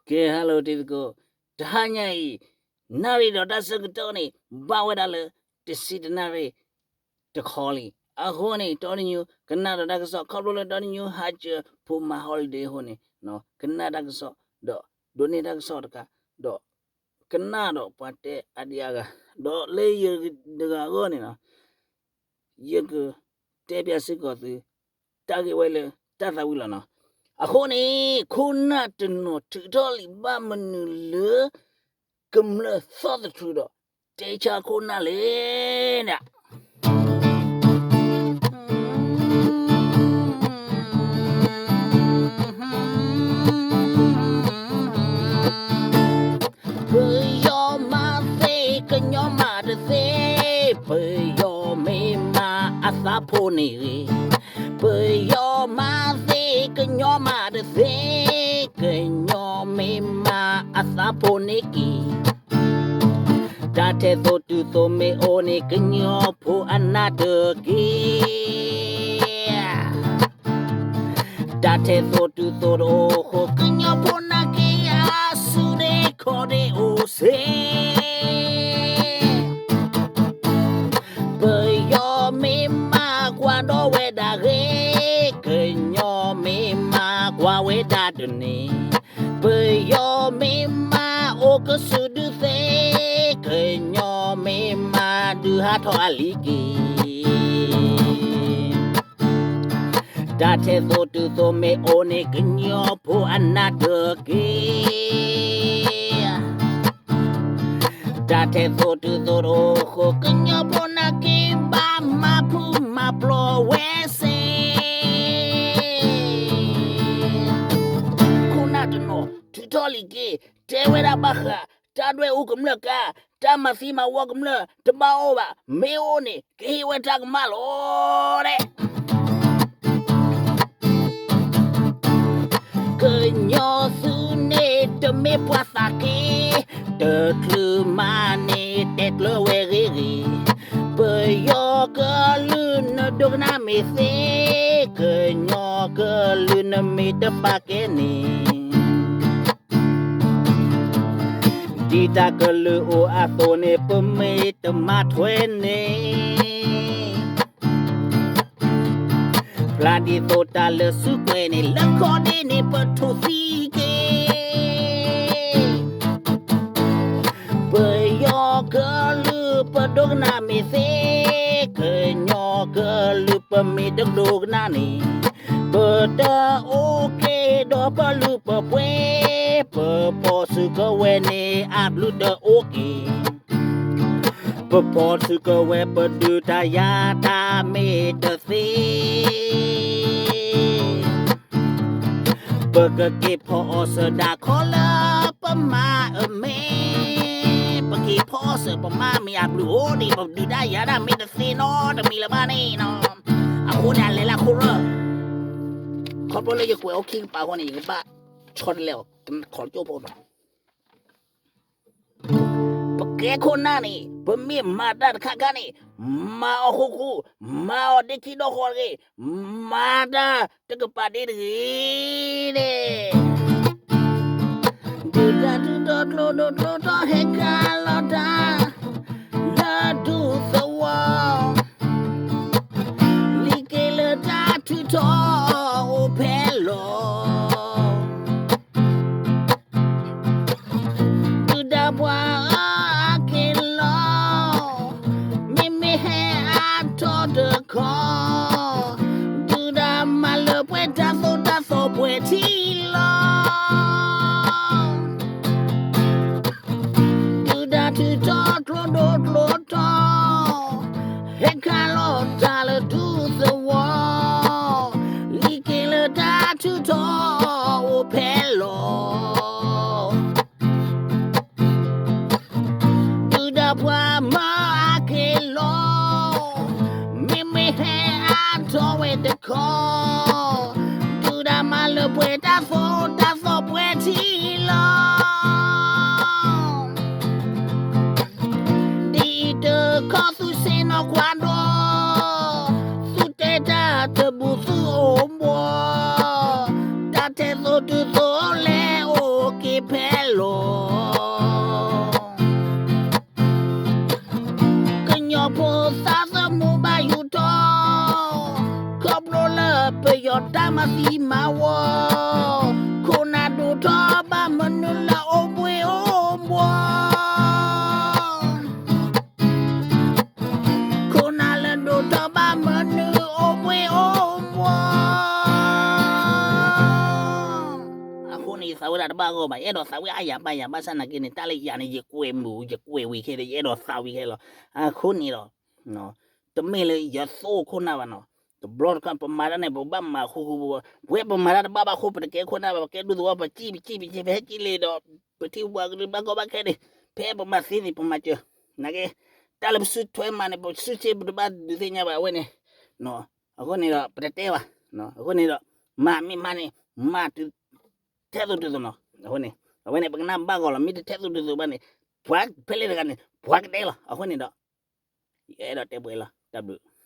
ကဲ hello တံၤသကိး, တဟါညါအံၤ နၣ်ရံၣ်ဒီးတၢ်ဆၢကတီၢ်န့ၣ် ဘၣ်ဝဲဒၣ်လၢ တဆံတနၣ်ရံၣ် တခီလံ. အဃိန့ၣ် တီနံၤ ကနၣ်ဒီးတၢ်ကစီၣ် ခီဖျိလၢတီနံၤ ဟးစၢၤဖိမၤ holiday အဃိန့ၣ် ကနၣ်တၢ်ကစီၣ် ဒီးဒိးန့ၢ်တၢ်ကစီၣ်တခါ ဒီး ကနၣ်ဒီးပှၤတဲအါဒံအါဂၤ, ဒီးလၢယတဂၤအဂီၢ်န့ၣ်လီၤ. ယကတဲပၠးစ့ၢ်ကီးသု တၢ်ဂ့ၢ်ဝဲလၢတၢ်သးဝံၣ်လီၤနီၤ. အဃိန့ၣ် ခိၣ်နၢ်တနီၤထုးထီၣ်လံာ်ဘၣ်မနုၤလၢ ကမျၢၢ်သီၣ်သထြူးဒီး တဲဆၢခိၣ်နၢ်လဲၣ်န့ၣ် ပယီၤမၤသ့ ကညီမၤတသ့, ပယီၤမ့ၢ်မၤအသးဖိန့ၣ်ဂ့ၤ, ပယီၤမၤသ့ ကညီမၤတသ့, ကညီမ့ၢ်မၤအသးဖိန့ၣ်က့ၤ, တၢ်ထဲသိးတုၤသိးမ့ၢ်အိၣ်န့ၣ် ကညီဖိအနၢ်တက့ၢ်. တၢ်ထဲသိးတုၤသိးတအိၣ်အဃိ ကညီဖိနာ်က့ၤ အဆူၣ်ဒ့ခီၣ်ဒ့အိၣ်စ့ၢ်, ပယီၤမ့ၢ်မၤကွၢ်ဒီးဝဲဒၣ်ဂ့ၤ, ကညီမ့ၢ်မၤကွၢ်ဝဲဒၣ်တန့ၢ်, ပယီၤမ့ၢ်မၤအိၣ်ကစုဒုးသ့, ကညီမ့ၢ်မၤဒုးဟးထီၣ်အလံၤက့ၤ. တၢ်ထဲသိးတုၤသိးမ့ၢ်အိၣ်န့ၣ် ကညီဖိအနၢ်တက့ၢ်. တၢ်ထဲသိးတုၤသိးတအိၣ်အဃိ ကညီဖိနာ်က့ၤ ဘၣ်မၤဖုးမၤပျီၢ်ဝဲစ့ၢ်. ခိၣ်နၢ်တနီၤ ထုးထီၣ်လံာ်က့ၤ တဲဝဲဒၣ်ဘၣ်ဃး တၢ်ဒွဲၣ်အူကမျၢၢ်ကါ, တၢ်မၤသံမၤဝီကမျၢၢ် တဘၣ်အိၣ်ဘၣ်, မ့ၢ်အိၣ်န့ၣ် ကဟ့ၣ်ဝဲတၢ်ကမၣ်လီၤဒဲး. ကညီသုးန့ၣ် တမ့ၢ်ပှၤသးက့, တချုးမၤန့ၣ် တဲကျၢၤဝဲဂ့ၤဂ့ၤ, ပယီၤကလုာ်နဒိကနၣ်မ့ၢ်သ့, ကညီကလုာ်နမ့ၢ်တပာ်ကဲန့ၣ် ဒ်တၢ်ကလုာ်အိၣ်အသိးန့ၣ် ပမ့ၢ်တမၤထွဲန့ၣ်, ဖျါဒ်သိးတၢ်လၢစုကွဲးန့ၣ် လၢခီဒ့န့ၣ် ပထိၣ်သံက့ၤ ပယီၤကလုာ်ပဒိကနၣ်မ့ၢ်သ့, ကညီကလုာ်ပမ့ၢ်တဒိကနၣ်န့ၣ်, ပတအိၣ်က့ၤဒီးပလုၢ်ပပှ့ၤ, ပပိာ်စုကဝဲၤန့ၣ် အဘျုးတအိၣ်က့ၤ, ပပိာ်စုကဝဲၤ ပဒုးတၢ်ယၤတၢ်မ့ၢ်တသ့ ပကက့ၤဖီအီၣ်စၢၤဒၣ်ခီလၢပမၤအမဲာ်, ပက့ၤဖီအီၣ်စၢၤပမၤအမဲာ်အဘျုးအိၣ်ဒံး ပဒုးတၢ်ယၤတၢ်မ့ၢ်တသ့နီတမံၤလၢၤဘၣ်န့ၣ်နီၤ. အဃိန့ၣ် အလဲၤလၢခိၣ်ရၢၢ်, ခီဖျိလၢယကွဲးအိၣ်ခံကပၤအဃိန့ၣ် ယကဘၣ်ဆီတလဲအီၤ ခီကၠိဖိဒီး ပကဲခိၣ်နၢ်န့ၣ် ပမ့ၢ်မၤတၢ်တခါခါန့ၣ် မၤအီၤဃူဃူ, မၤအီၤဒ့ခံဒီဃီတဂ့ၤ, မၤတၢ်တကပၤဒ့တဂ့ၤန့ၣ်, ဒုၣ်ဒါထုးထီၣ်ကျိဒိၣ်ကျိဒီးဟဲခးလီၤတၢ် လၢဒူသဝီ လံာ်က့လၢတၢ်ထုးထီၣ်အိၣ်ဖဲလီၤ ဒုၣ်ဒါပှၤအါက့ၤလီၤ, မ့မ့ၢ်ဟဲအါထီၣ်တခီ, ဒုၣ်ဒါမၤလၢပှဲၤတၢ်သိၣ်တၢ်သီပှဲၤထံလီၤ. ဒုၣ်ဒါထုးထီၣ်ကျိ လီၤ. ကညီဖိသးသမူဘၣ်ယူၤထီၣ်, ခီဖျိလၢပယီၤတၢ်မၤသံမၤဝီ, ခိၣ်နၢ်ဒိၣ်ထီၣ်ဘၣ်မနုၤလၢအိၣ်ဘှ့ၣ်အိၣ်ဘှီ ခိၣ်နၢ်လၢဒိၣ်ထီၣ်ဘၣ်မနုၤအိၣ်ဘှ့ၣ်အိၣ်ဘှီ. အဃိန့ၣ် ယသးဝဲဒၣ်တဘၣ်ဂီၢ်ဘၣ်, ယအဲၣ်ဒိးသးဝံၣ်အါယၤဘၣ်ယၤ ဘၣ်ဆၣ်နာ်က့န့ၣ် တၢ်လၢယၤန့ၣ် ယကွဲးမုာ် ယကွဲးဝံၤခဲဒီး ယအဲၣ်ဒိးသးဝံၣ်ခဲလီၤ. အဃိန့ၣ်ဒီး တမ့ၢ်လၢယသိၣ်ခိၣ်နၢ်ဘၣ်နီၤ, တဘျီတခီၣ်ပမၤတၢ်န့ၣ် ပဘၣ်မၤဃူဃူဖိဖိ, ပဝဲပမၤတၢ်တဘၣ်ဘၣ်အဃိ ပတကဲခိၣ်နၢ်ဘၣ်, ပကဲဒူသဝီ ပစံၣ်ပစံၣ်ပစံၣ် ပဟဲကံၣ်လံဒီး ပထံၣ်ပှၤကလုာ်ဘၣ်ကီဘၣ်ခဲန့ၣ်, ဖဲပမၤသ့န့ၣ် ပမၤစၢၤ, နာ်က့ တၢ်လၢပစုထွဲမၤန့ၣ် ပစုဆ့ပတဘၣ်ဒုးသ့ၣ်ညါဘၣ်အဝဲန့ၣ်, အဃိန့ၣ်ဒီး ပတတဲဘၣ်, အဃိန့ၣ်ဒီး မၤမ့ၢ်မၤန့ၣ် မၤတုၤ ထဲသိးတုၤသိးနီၤ, အဃိန့ၣ် အဝဲန့ၣ် ပကနၣ်ဘၣ်ဂီၢ်လီၤ, မ့ၢ်တထဲသိးတုၤသိးဘၣ်န့ၣ် ပှၤဖဲလဲၣ်တဂၤန့ၣ် ပှၤကတဲလီၤ, အဃိန့ၣ်ဒီး ယအဲၣ်ဒိးတဲပှဲၤလီၤ, တၢ်ဘျုး